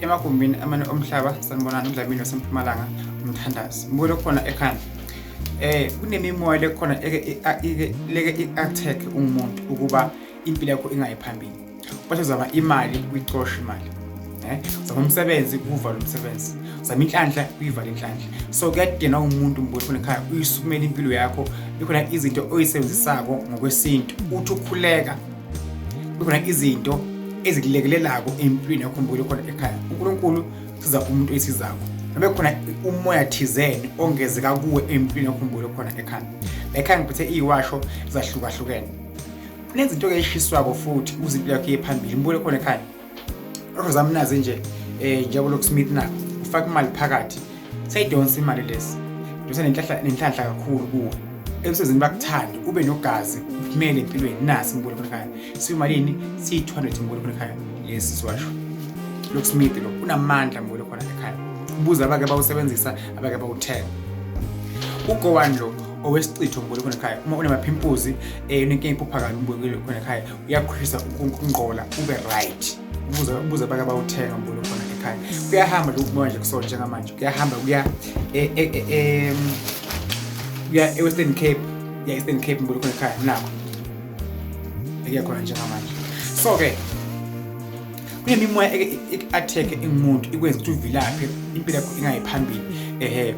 Emagumbini amane omhlaba sanibonani uDlamini waseMpumalanga umthandazi. Mbukelo khona ekhaya. Kunemimoya lekhona eke leke i-attack umuntu ukuba impilo yakho ingayi phambili. Bese uzama imali uyicosha imali. Uzama umsebenzi uvala umsebenzi. Uzama inhlanhla uyivala inhlanhla. So kuyadinga umuntu mbukelo khona ekhaya uyisukumele impilo yakho. Ikhona izinto oyisebenzisako ngokwesintu uthi ukhuleka kukhona izinto ezikulekelelako empilweni yakho mbukele khona ekhaya. UNkulunkulu siza umuntu oyisizako. Nobe khona umoya thizeni ongezeka kuwe empilweni yakho mbukele khona ekhaya. Ekhaya ngiphethe iziwasho ezahlukahlukene. Kunezinto ke eshiswako futhi ukuze impilo yakho iye phambili mbukele khona ekhaya. Lokho zami nazi nje njengoba lokhu Smith na ufaka imali phakathi. Seyidonsa imali lesi. Donsa nenhlanhla nenhlanhla kakhulu kuwe. Emsebenzini bakuthande ube nogazi uphumele empilweni nasi mbukele khona ekhaya. Siyimalini? Siyi-200 mbukele khona ekhaya lesi siwasho. Lokhu Smith lo unamandla mbukele khona ekhaya. Ubuza abake bawusebenzisa abake bawuthenga. UGowan lo owesichitho mbukele khona ekhaya uma unamaphimpuzi unenkinga iphupha kabi mbukele khona ekhaya uyakhwisa ukungqola ube right. Ubuza ubuza abake bawuthenga mbukele khona ekhaya. Kuyahamba lokhu manje kusona njengamanje kuyahamba kuya kuya e-Western Cape, ya Eastern Cape mbukele khona ekhaya nakho ekuya khona njengamanje. So ke kunemimoya eke-attack umuntu ikwenza ukuthi uvilaphe impilo yakho ingayi phambili.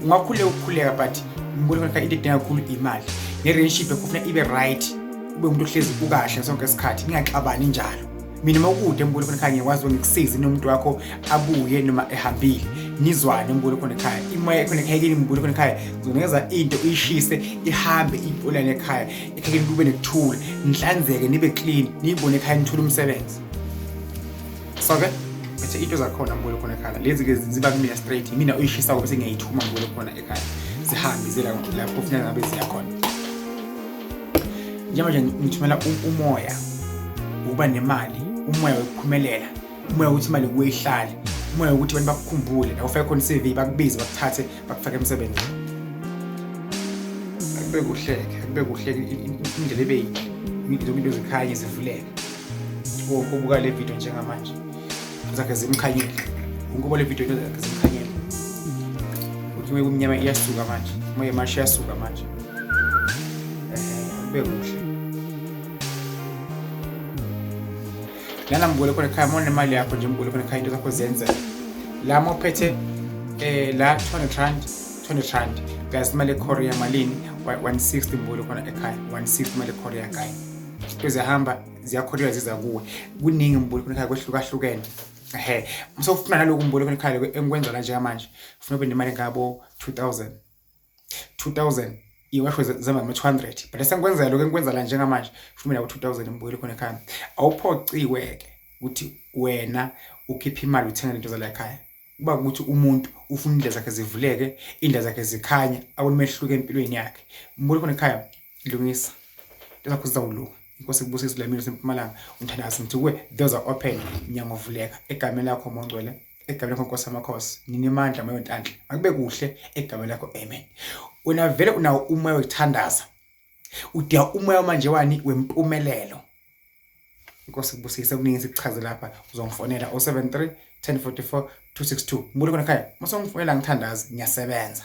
Ungakhuleka ukukhuleka but mbukele khona ekhaya into edinga kakhulu imali ne-relationship yakho ufuna ibe right, ube umuntu ohlezi ukahle sonke isikhathi ningaxabani njalo. Mina uma ukude mbukele khona ekhaya ngiyakwazi ukuthi ngikusize nomuntu wakho abuye noma ehambile nizwane mbukele khona ekhaya. Imoya ekhona ekhaya kini mbukele khona ekhaya ngizonikeza into uyishise ihambe ipolane ekhaya ekhaya kube nekuthula nihlanzeke nibe clean niyibone ekhaya nithole umsebenzi. So ke bese into zakhona mbukele khona ekhaya lezi ke ziba kumina straight mina uyishisa bese ngiyayithuma mbukele khona ekhaya zihambe zela lapho kufuneka ngabe ziyakhona. Njengoba nje ngithumela umoya ukuba nemali, umoya wokuphumelela, umoya wokuthi imali kuwe ihlale, umoya wokuthi abantu bakukhumbule la ufake khona i-CV bakubize bakuthathe bakufake emsebenzini. Akube kuhleke, akube kuhle indlela ibe yinhle, zonke into zikhanye zivuleke. Wonke obuka le video njengamanje zakhe zimkhanyele, wonke obuka le video into zakhe zimkhanyele. Ukuthi uma kumnyama iyasuka manje, uma emasha iyasuka manje. Kube kuhle. Lana mbukele khona ekhaya uma unemali yakho nje mbukele khona ekhaya into zakho ziyenzeka. La uma uphethe la 200 rand, 200 rand. Guys imali eKorea malini? 160 mbukele khona ekhaya, 160 imali eKorea guys. Ziyahamba ziyakhorela ziza kuwe. Kuningi mbukele khona ekhaya kwehlukahlukene. Usofuna naloku mbukele khona ekhaya engikwenza la njengamanje. Ufuna ube nemali ngabo 2000. 2000 iwasho zama 200 but esengikwenzela lokho engikwenza la njengamanje ufuna nabo 2000 mbukele khona ekhaya. Awuphoqiwe ke ukuthi wena ukhiphe imali uthenga into zala ekhaya. Kuba ukuthi umuntu ufuna indlela zakhe zivuleke, indlela zakhe zikhanye, abone umehluko empilweni yakhe. Mbukele khona ekhaya lungisa into zakho zizawulunga. Inkosi ikubusise la mina sempumalanga umthandazi ngithi kuwe doors are open, iminyango ivuleka egameni lakho Moya Ongcwele, egameni lakho Nkosi yamakhosi, ninamandla moya wenhlanhla. Akube kuhle egameni lakho, amen. Wena vele unawo umoya wokuthandaza, udinga umoya manje wani wempumelelo. Inkosi ikubusise kuningi sikuchaze lapha, uzongifonela 073 1044 262. Mbukele khona ekhaya, uma usongifonela ngithandazi ngiyasebenza.